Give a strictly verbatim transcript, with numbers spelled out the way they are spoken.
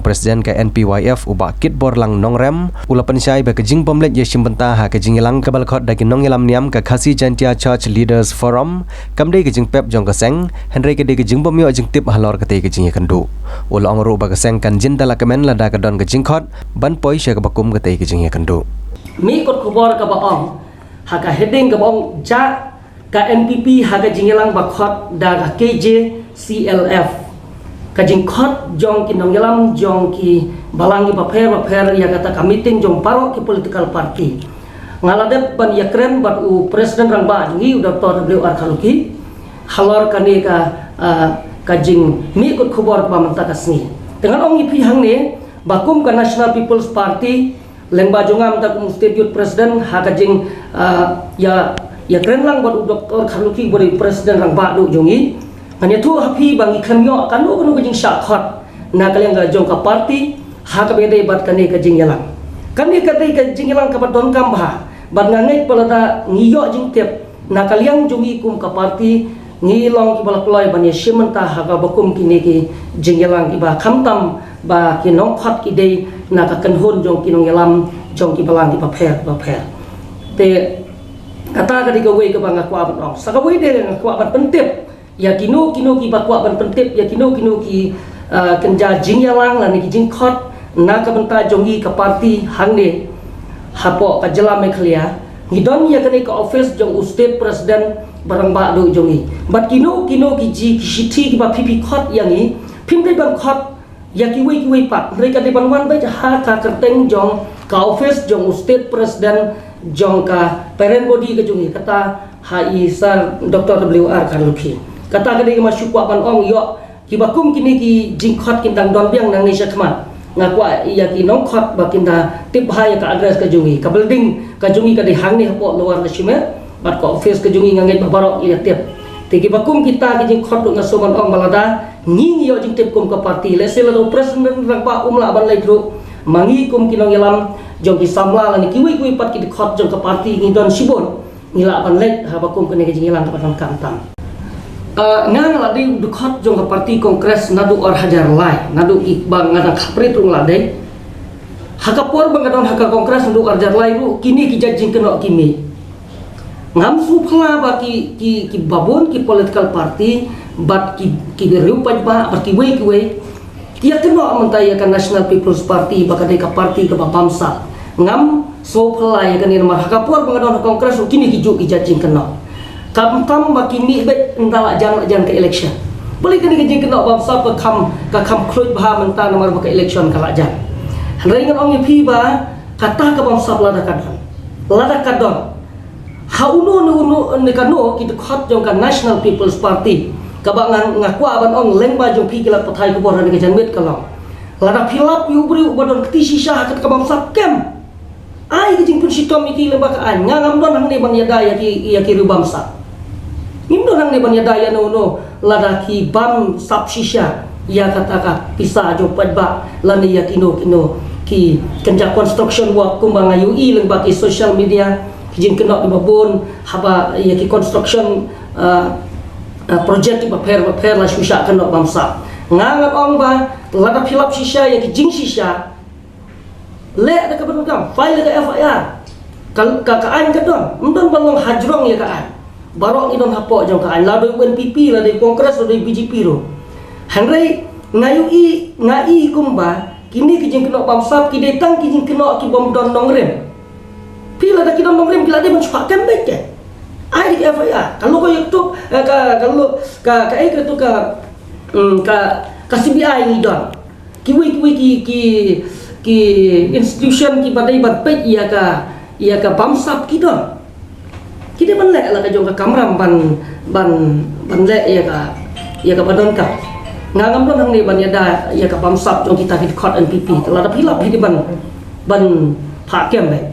President ka N P Y F u Bah Kitborlang Nongrem u la pynshai ba ka jingbym leit ïashim bynta ha ka jingïalang kaba la khot da ki nongïalam niam ka Khasi Jaintia Church Leaders Forum kam dei ka jingpep jong ka seng, hynrei ka dei ka jingbym ïoh jingtip halor katei ka jingïakynduh. U la ong ruh ba ka seng kan jin da la kmen lada ka don ka jingkhot ban poi sha kaba kum katei ka jingïakynduh. Mih kot khubor kaba ong ha ka heading kaba ong jah ka N P P ha ka jingïalang ba khot da ka K J C L F. Ka jingkhot jong ki nongïalam jong ki balang kiba pher ba pher ïa kata ka meeting jong baroh ki political party. Nga la dep ban ïakren bad u President Rangbah jong ngi u Doctor W R Kharlukhi halor kane ka, ah, ka jingmih kot khubor kaba mynta ka sngi. Te ngan ong ïa phi hangne ba kum ka National People's Party lyngba jong nga mynta kum u State Youth President ha ka jing, ah, ïa, ïakren lang bad u Doctor Kharlukhi uba dei u President Rangbah duh jong ngi. Ngan ïathuh ha phi ba ngi khlem ïoh kano kano ka jingshah khot na ka liang ka jong ka party ha kaba ïadei bad kane ka jingïalang. Kane ka dei ka jingïalang kaba donkam bha bad nga ngeit ba lada ngi ïoh jingtip na ka liang jong ngi kum ka party ngi long kiba la kloi ban ïashim bynta ha kaba kum kine ki jingïalang kiba khamtam ba ki nongkhot ki dei na ka kynhun jong ki nongïalam jong ki balang kiba pher kiba pher. Te kata ka dei kawei kaba nga kwah ban ong. Sa kawei de nga kwah ban pyntip ïa kino kino kiba kwah ban pyntip ïa kino kino ki, ah, kynja jingïalang lane ki jingkhot na ka bynta jong ngi ka party hangne hapoh ka jylla Meghalaya. Ngi don ïa kane ka office jong u State President ba rangbah duh jong ngi. Bad kino kino ki ji ki shithi kiba phi phi khot ïa ngi, phim dei ban khot ïa kiwei kiwei pat, hynrei ka dei ban wan beit ha ka kyrteng jong ka office jong u State President jong ka parent body ka jong ngi, kata ha i Sir Doctor W R Kharlukhi. Kata ka dei kaba shu kwah ban ong ïoh kiba kum kine ki jingkhot kin dang don biang nangne shakhmat. Nga kwah ïa ki nongkhot ba kin da tip bha ïa ka address ka jong ngi. Ka building ka jong ngi ka dei hangne hapoh Lower Leshimer bad ka office ka jong ngi nga ngeit ba baroh ïa tip. Te kiba kum kita ki jingkhot ruh nga sngewbha ban ong ba lada ngi ngi ïoh jingtip kum ka party, lehse lada u President rangbah um lah ban leit ruh, ma ngi kum ki nongïalam jong ki samla lane kiwei kiwei pat ki dkhot jong ka party ngi don shibun ngi lah ban leit haba kum kane ka jingïalang kaba donkam tam. Ah, nga nga la dei u dkhot jong ka party Congress naduh ar hajar lai, naduh kiba nga dang khaprit ruh nga la dei. Ha ka por ba nga don ha ka Congress naduh ar hajar lai ruh kine ki jait jingkynnoh ki mih. Ngam sngewphylla ba ki, ki, kiba bun ki political party bad ki, ki riew paidbah bad kiwei kiwei ki ïakynnoh mynta ïa ka National People's Party ba ka dei ka party kaba bamsap. Ngam sngewphylla ïa kane namar ha ka por ba nga don ha Congress ruh kine ki juh ki jait jingkynnoh. Khamtam ba ki mih beit ynda la jan la jan ka election. Balei kane ka jingkynnoh bamsap ka kham, ka kham khluit bha mynta namar ba ka election ka la jan. Hynrei ngan ong ïa phi ba kata ka bamsap lada ka don, lada ka don ha uno ne uno ne kano ki dkhot jong ka National People's Party, kaba nga, nga kwah ban ong lyngba jong phi ki lad pathai khubor ha kane ka janmiet ka long, lada phi lap ïa u briew uba don kti shisha ha kata ka bamsap, kem ai ka jingpynshitom ïa ki lyngba ka aiñ. Nga ngam don hangne ban ïada ïa ki, ïa ki riew bamsap. Ngim don hangne ban ïada ïa no no lada ki bamsap shisha ïa kata ka pisa jong paidbah lane ïa kino kino ki kynja construction work kumba nga ïohi lyngba ki social media, ki jingkynnoh kiba bun haba ïa ki construction, ah, ah, project kiba pher ba pher la shu shah kynnoh bamsap. Nga ngan ong ba lada phi lap shisha ïa ki jingshisha, leh da kaba donkam, file da ka F I R. Ka, ka, ka aiñ ka don, ym don ba long hajrong ïa ka aiñ. Baroh ngi don hapoh jong ka aiñ, la dei u N P P, la dei Congress, la dei B J P ruh. Hynrei nga ïohi, nga i kumba kine ki jingkynnoh bamsap ki dei tang ki jingkynnoh ki bym don nongrim. Phi lada ki don nongrim ki la dei ban shu phah kem beit ke. Ai da ka F I R. Ka long ka ïa ktuk, eh, ka, ka long ka, ka, eh, ka tu ka, hmm, ka, ka C B I ngi don. Kiwei kiwei ki, ki, ki institution kiba dei ban peit ïa ka, ïa ka bamsap ki don. Ki dei ban leh la ka jong ka kamram ban, ban, ban leh ïa ka, ïa kaba donkam. Nga ngam don hangne ban ïada ïa ka bamsap jong kita ki dkhot N P P. Te lada phi lap phi dei ban, ban phah kem beit.